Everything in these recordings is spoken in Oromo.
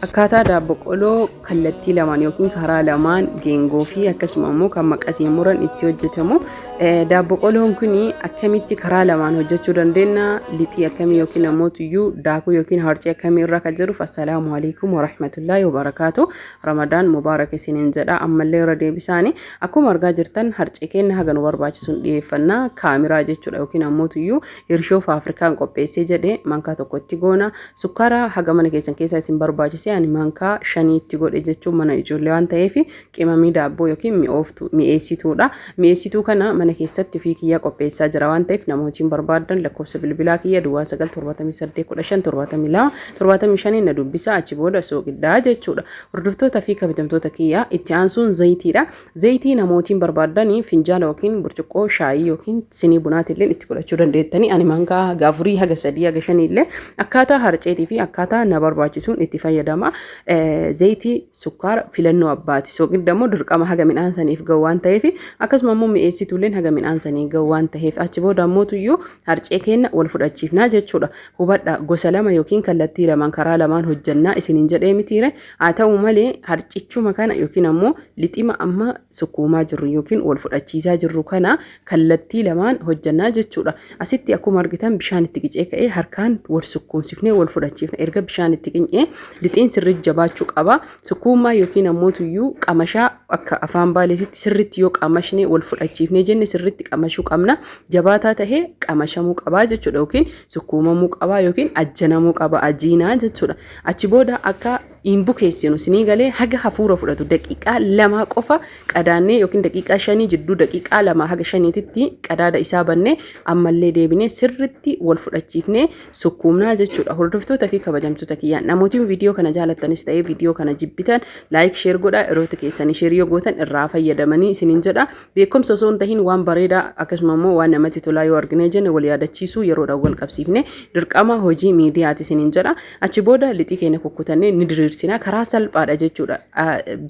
Akkaataa daabboqoloo kallattii lamaan yookiin karaa lamaan geengoo fi akkasuma immoo kan maqasiin muran itti hojjetamu. Daabboqoloon kun akkamitti karaa lamaan hojjechuu dandeenya? Lixii akkamii yookiin ammoo tuyyuu daakuu yookiin harcee akkamii irraa kan jedhuuf, assalaamu alaikum warahmatullaahi wabarakaatu. Ramadaan mubaarak isiniin jedha, ammallee irra deebisaani. Akkuma argaa jirtan, harcee keenya haga nu barbaachisuun dhiyeeffannaa kaamiraa jechuudha, yookiin ammoo tuyyuu hirshoo faafrikaan qopheessee jedhe mankaa tokkotti goona. Sukkaara haga mana keessan keessaa isin barbaachise, ani mankaa shaniitti godhe jechuun mana ijoollee waan ta'eef. Qimamii daabboo yookiin mi'ooftuu, mi'eessituudha. Mi'eessituu kana mana keessatti ofii kiyyaa qopheessaa jira waan ta'eef, namootiin barbaadan lakkoofsa bilbilaa kiyya 0978157275 na dubbisa, achi booda sooqiddaa jechuudha. Hordoftoota fi kabajamtoota kiyya, itti aansuun zayitiidha. Zayitii namootiin barbaadanii finjaala yookiin burcuqqoo shaayii yookiin sinii bunaatillee itti godhachuu dandeettanii. Ani mankaa haga 4 haga 3 haga 5 illee akkaataa harceetii fi akkaataa na barbaachisuun itti fayyadama. Zayitii, sukkaara filannoo abbaati. Soogidda immoo dirqama haga midhaan saniif ga'u waan ta'eef, akkasuma immoo mi'eessituulleen haga midhaan sanii ga'u waan ta'eef, achi booda ammoo tuyyuu harcee keenya wal fudhachiifnaa jechuudha. Hubadha, gosa lama yookiin kallattii lamaan, karaa lamaan hojjannaa isiniin jedhee mitiire? Haa ta'u malee, harcichuma kana yookiin ammoo lixima amma sukkuumaa jirru yookiin wal fudhachiisaa jirru kana kallattii lamaan hojjannaa jechuudha. Asitti akkuma argitan bishaan itti qicee ka'ee harkaan wal sukkuumsifnee wal fudhachiifna. Erga bishaan itti qincee lixiin sirriitti jabaachuu qaba. Sukkuummaa yookiin ammoo tuyyuu qamashaa akka afaan baaleesitti sirriitti yoo qamashnee wal fudhachiifnee jenne, sirriitti qamashuu qabna. Jabaataa tahee qamashamuu qabaa jechuudha, yookiin sukkuumamuu qabaa yookiin ajjanamuu qaba, ajiinaa jechuudha. Achi booda akka hin bukeessinu sinii galee, haga hafuura fudhatu daqiiqaa 2 qofa qadaannee yookiin daqiiqaa 5 jidduu, daqiiqaa 2 haga 5titti qadaada isaa bannee ammallee deebinee sirritti wal fudhachiifnee sukkuumnaa jechuudha. Hordoftoota fi kabajamtoota kiyyaa, namootiin viidiyoo kana jaalattanis ta'ee viidiyoo kana jibbitan, like, share godhaa. Yeroota keessanii share yoo gootan irraa fayyadamanii isiniin jedha. Beekumsa osoo hin tahin waan bareedaa, akkasuma immoo waan namatti tolaa yoo argine jenne wal yaadachiisuu, yeroodhaan wal qabsiifne dirqama hojii miidiyaati isiniin jedha. Achi booda lixii keenya kukkutannee ni diriirsina, karaa salphaadha jechuudha.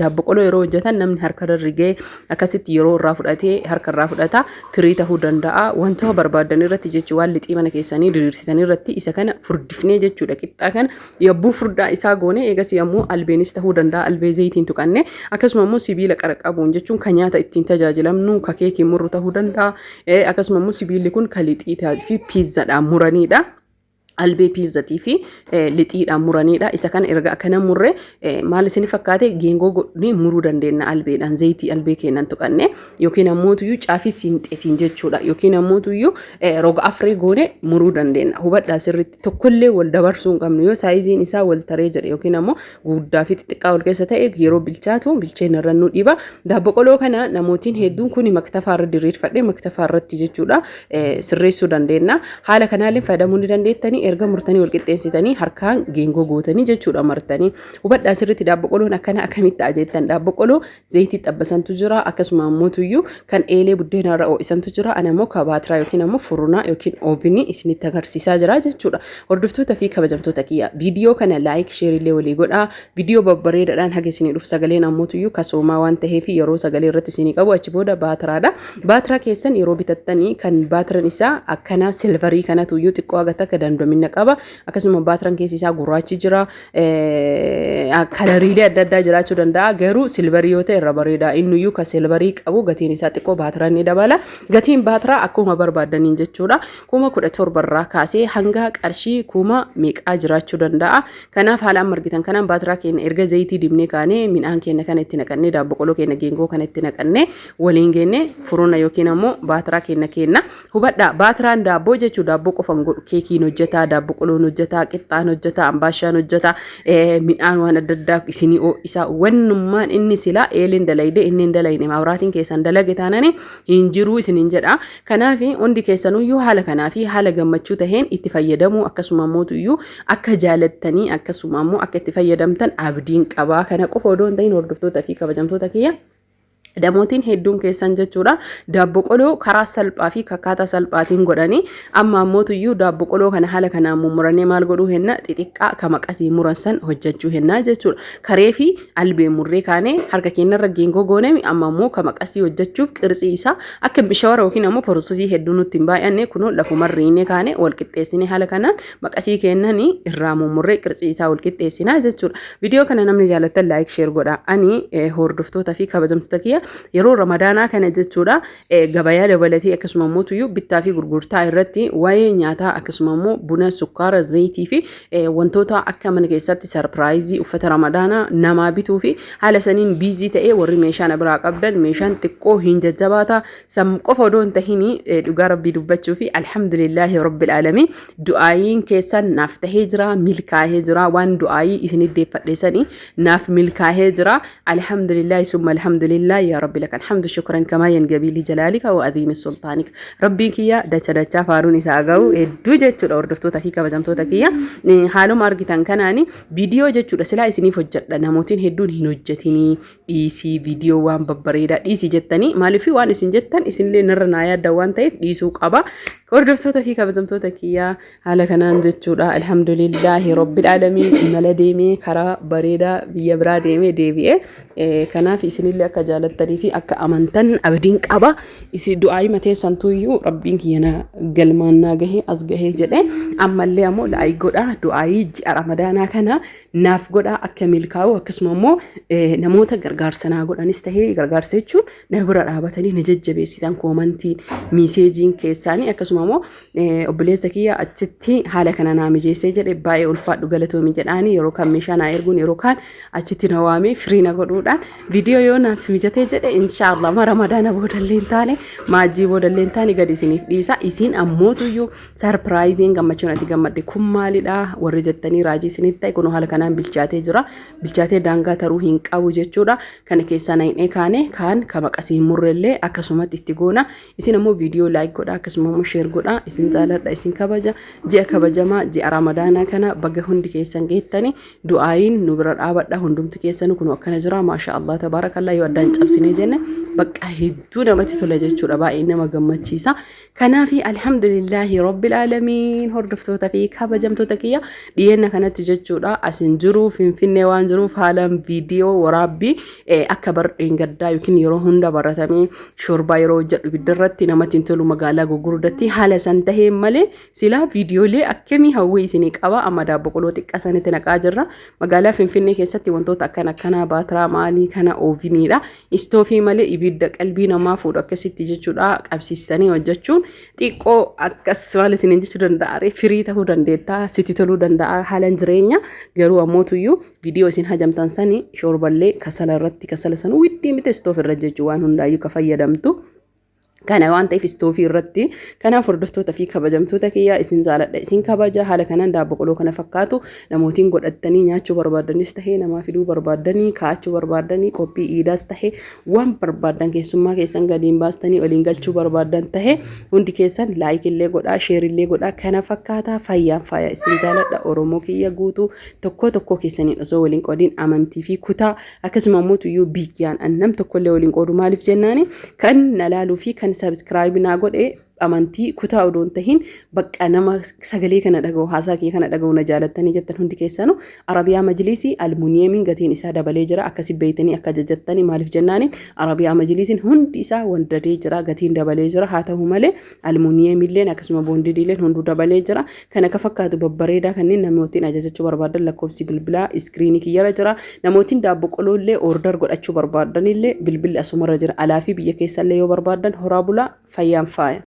Daabboqoloo yeroo hojjetan namni harka rarrigee akkasitti yeroo irraa fudhatee harka irraa fudhata, tirii ta'uu danda'a, wanta barbaadan irratti jechuu, waan lixii mana keessanii diriirsitan irratti isa kana furdifnee jechuudha. Qixxaa kana yabbuu furdaa isaa goone, eegas yommuu albeenis ta'uu danda'a, albee zayitiin tuqanne, akkasuma immoo sibiila qara qabuun jechuun kan nyaata ittiin tajaajilamnu, ka keekii murru ta'uu danda'a. Akkasuma immoo sibiilli kun ka lixii fi piizzaadhaan muranidha. Albee piizzatii fi lixiidhaan muranidha. Isa kana erga akkana murre, maal isin fakkaate, geengoo godhanii muruu dandeenya albeedhaan, zayitii albee keenyan tuqanne yookiin ammoo tuyyuu caafii siinxeetiin jechuudha, yookiin ammoo tuyyuu roga afree goone muruu dandeenya. Hubadhaa sirriitti, tokkollee wal dabarsuu hin qabnu. Yoo saayiziin isaa wal taree jedhe yookiin ammoo guddaa fi xixiqqaa wal keessa ta'e, yeroo bilchaatu bilcheen irra nu dhiba. Daabboqoloo kana namootiin hedduun kun maktafaa irra diriirfadhe, maktafaa irratti jechuudha, sirreessuu dandeenya. Haala kanaallee fayyadamuu ni dandeettanii. Erga murtanii wal qixxeessitanii harkaan geengoo gootanii jechuudha martanii. Hubadhaa sirriitti, daabboqoloon akkana akkamitti ta'a jettan, daabboqoloo zayitii xabbasantu jira, akkasuma ammoo tuyyuu kan eelee buddeena irra ho'isantu jira. Ani ammoo kabaatiraa yookiin ammoo furunaa yookiin ovenii isinitti agarsiisaa jira jechuudha. Hordoftoota fi kabajamtoota kiyya, viidiyoo kana like, share illee walii godhaa. Viidiyoo babbareedaadhaan haga isinii dhufu, sagaleen ammoo tuyyuu kasoomaa waan ta'eef yeroo sagalee irratti isinii qabu. Achi booda baatiraadha. Baatiraa keessan yeroo bitattanii kan baatiran isaa akkana silvarii kanatu iyyuu xiqqoo haga takka dandomina qaba. Akkasuma baatiran keessi isaa gurraachi jira. Kalariilee adda addaa jiraachuu danda'a, garuu silvarii yoo ta'e irra bareeda. Innuyyuu kan silvarii qabu gatiin isaa xiqqoo baatiraa ni dabala. Gatiin baatiraa akkuma barbaadaniin jechuudha. 17,000 irraa kaasee hanga qarshii kuma meeqaa jiraachuu danda'a. Kanaaf haala amma argitan kanaan baatiraa keenya erga zayitii dibnee kaanee, midhaan keenya kana itti naqannee, daabboqoloo keenya geengoo kana itti naqannee waliin geenne furuna yookiin ammoo baatiraa keenya kenna. Hubadhaa, baatiraan daabboo jechuun daabboo qofa hin godhu. Keekiin hojjetaa, daabboqoloon hojjetaa, qixxaan hojjetaa, ambaashaan hojjetaa, midhaan waan adda addaa isinii ho'isaa. Wannummaan inni silaa eeleen dalayde inni hin dalayne, mabraatiin keessan dalage taanani hin jiruu isiniin jedha. Kanaaf hundi keessanuyyuu haala kanaa fi haala gammachuu taheen itti fayyadamuu, akkasuma mootuyyuu akka jaalattanii, akkasuma ammoo akka itti fayyadamtan abdiin qabaa. Kana qofa odoo hin ta'in, hordoftoota fi kabajamtoota kiyya, Namootiin hedduun keessan jechuudha daabbo qoloo karaa salphaa fi akkaataa salphaatiin godhanii, amma ammootuyyuu daabbo qoloo kana haala kanaan mummurannee maal godhuu henna? Xixiqqaa ka maqasii muran san hojjechuu hennaa jechuudha. Karee fi albee murree kaanee harka keenyarra geengoo goonemi, amma ammoo ka maqasii hojjechuuf qirtsii isaa akka bishawara yookiin ammoo processii hedduu nutti hin baay'anne, kunoo lafumarriinee kaanee wal qixxeessinee haala kanaan maqasii kennanii irraa mummurree qirtsii isaa wal qixxeessinaa jechuudha. Viidiyoo kana namni jaalattan like, share godha. Ani hordoftoota fi kabajamtoota kiyya, yeroo Ramadaanaa kana jechuudha gabayaa dabalatee, akkasuma immoo tuyyuu bittaa fi gurgurtaa irratti, waa'ee nyaataa, akkasuma immoo buna, sukkaara, zayitii fi wantoota akka mana keessatti surprise, uffata Ramadaanaa namaa bituu fi haala saniin busy ta'ee, warri meeshaa na biraa qabdan meeshaan xiqqoo hin jajjabaata. San qofa odoo hin tahini, dhugaa Rabbii dubbachuu fi alhamdulillaahi rabbil aalamiin, du'aayiin keessan naaf tahee jira, milkaahee jira. Waan du'aayii isinit deeffadhe sanii naaf milkaahee jira. Alhamdulillaahi summa alhamdulillaahi. Yaa rabbi laka alhamdu shukran kamaa yangabii li jalaalika wa aziimi sultaanika. Rabbiin kiyya dacha dachaa faaruun isaa ga'u hedduu jechuudha. Hordoftoota fi kabajamtoota kiyya, haaluma argitan kanaani viidiyoo jechuudha silaa isiniif hojjedha. Namootiin hedduun hin hojjetinii dhiisii, viidiyoo waan babbareedaa dhiisii jettanii, maaliif waan isin jettan isinillee narra naa yaadda waan ta'eef dhiisuu qaba. Hordoftoota fi kabajamtoota kiyyaa, haala kanaan jechuudha, alhamdulillaahi rabbil aalamiin, imala deemee karaa bareedaa biyya biraa deemee deebi'ee, kanaaf isinillee akka jaalattanii fi akka amantan abdiin qaba. Isin du'aayii mateessantuyyuu Rabbiin kiyya na galmaan naa gahee as gahee jedhee, ammallee ammoo like godhaa, du'aayii ji'a Ramadaanaa kana naaf godhaa akka milkaa'u. Akkasuma immoo namoota gargaarsa naa godhanis tahee, gargaarsa jechuun na bira dhaabatanii na jajjabeessitan, commentiin, messageiin keessaanii, akkasuma immoo obboleessa kiyya achitti haala kana naa mijeessee jedhe, baay'ee ulfaadhu, galatoomi jedhaanii, yeroo kaan meeshaa naa erguun, yeroo kaan achitti na waamee firii na godhuudhaan, viidiyoo yoo naaf mijatee jedhe, inshaallah ma Ramadaana boodallee hin taane, maajjii boodallee hin taane, gadi isiniif dhiisa. Isin ammootuyyuu surpriseiin gammachuun ati gammadde kun maalidha warri jettanii raajii isinitti ta'e, kun haala kanaan bilchaatee jira. Bilchaatee daangaa taruu hin qabu jechuudha. Kana keessaa na hin kaane kaan ka maqasii hin murrellee akkasumatti itti goona. Isin ammoo viidiyoo like godha, akkasuma immoo share godha. Isin jaaladha, isin kabaja. Ji'a kabajamaa ji'a Ramadaanaa kana baga hundi keessan geettani. Du'aayiin nu bira dhaabadha hundumti keessanu. Kun akkana jira, maasha Allah tabaarakallaa. Yoo addaan cabsinee jenne bakka hedduu namatti tola jechuudha, baay'ee nama gammachiisa. Kanaafi alhamdulillaahi rabbil aalamiin. Hordoftoota fi kabajamtoota kiyya, dhiyeenna kanatti jechuudha asin jiru Finfinnee waan jiruuf, haalaan viidiyoo waraabbii akka bardheen gaddaa yookiin yeroo hunda baratamee shorbaa yeroo hojjedhu ibidda irratti namatti hin tolu magaalaa gurguddatti haala san tahee malee, silaa viidiyoolee akkamii hawwii isinii qaba. Amma daabbo qoloo xiqqaa sanitti naqaa jirra. Magaalaa Finfinnee keessatti wantoota akkana akkanaa, baatiraa maalii kana, oveniidha, istoofii malee ibidda qalbii namaa fuudhu akkasitti jechuudha qabsiisanii hojjechuun xiqqoo akkas maal isiniin jechuu danda'a, firii ta'uu dandeettaa, sitti toluu danda'a haalaan jireenya. Garuu ammootuyyuu viidiyoo isin hajamtan sani shoorballee kasala irratti, kasala san widdii miti, istoof irra jechuu waan hundaayyuu ka fayyadamtu. Kana waan ta'eef istoofii irratti. Kanaaf hordoftoota fi kabajamtoota kiyyaa, isin jaaladha, isin kabaja. Haala kanaan daabbo qoloo kana fakkaatu namootiin godhattanii nyaachuu barbaadanis tahee, namaa fiduu barbaadanii, kaa'achuu barbaadanii, qophii iidaas tahee, waan barbaadan keessummaa keessan gadiin baastanii waliin galchuu barbaadan tahee, hundi keessan like illee godhaa, share illee godhaa. Kana fakkaataa fayyaan faaya. Isin jaaladha, Oromoo kiyya guutuu, tokko tokko keessaniin osoo waliin qoodiin, amantii fi kutaa, akkasuma immoo tuyyuu biyyaan annam tokkollee waliin qoodu. Maaliif jennaani, kan na laaluu fi kan subscribe naa godhe amantii kutaa odoo hin tahin, bakka nama sagalee kana dhaga'u, haasaa kee kana dhaga'u, na jaalattanii jettan hundi keessanu. Arabiyaa Majliisii almuuniyeemiin gatiin isaa dabalee jira, akkasi beeytanii akka jajattanii. Maaliif jennaani, Arabiyaa Majliisiin hundi isaa wandadee jira, gatiin dabalee jira. Haa ta'u malee almuuniyeemiilleen akkasuma boondidiileen hunduu dabalee jira. Kan akka fakkaatu babbareedaa kanneen namootiin ajajachuu barbaadan lakkoofsi bilbilaa screenii kiyyarra jira. Namootiin daabbo qoloollee order godhachuu barbaadanillee bilbilli asumarra jira. Alaa fi biyya keessallee yoo barbaadan, horaa bulaa, fayyaan faaya.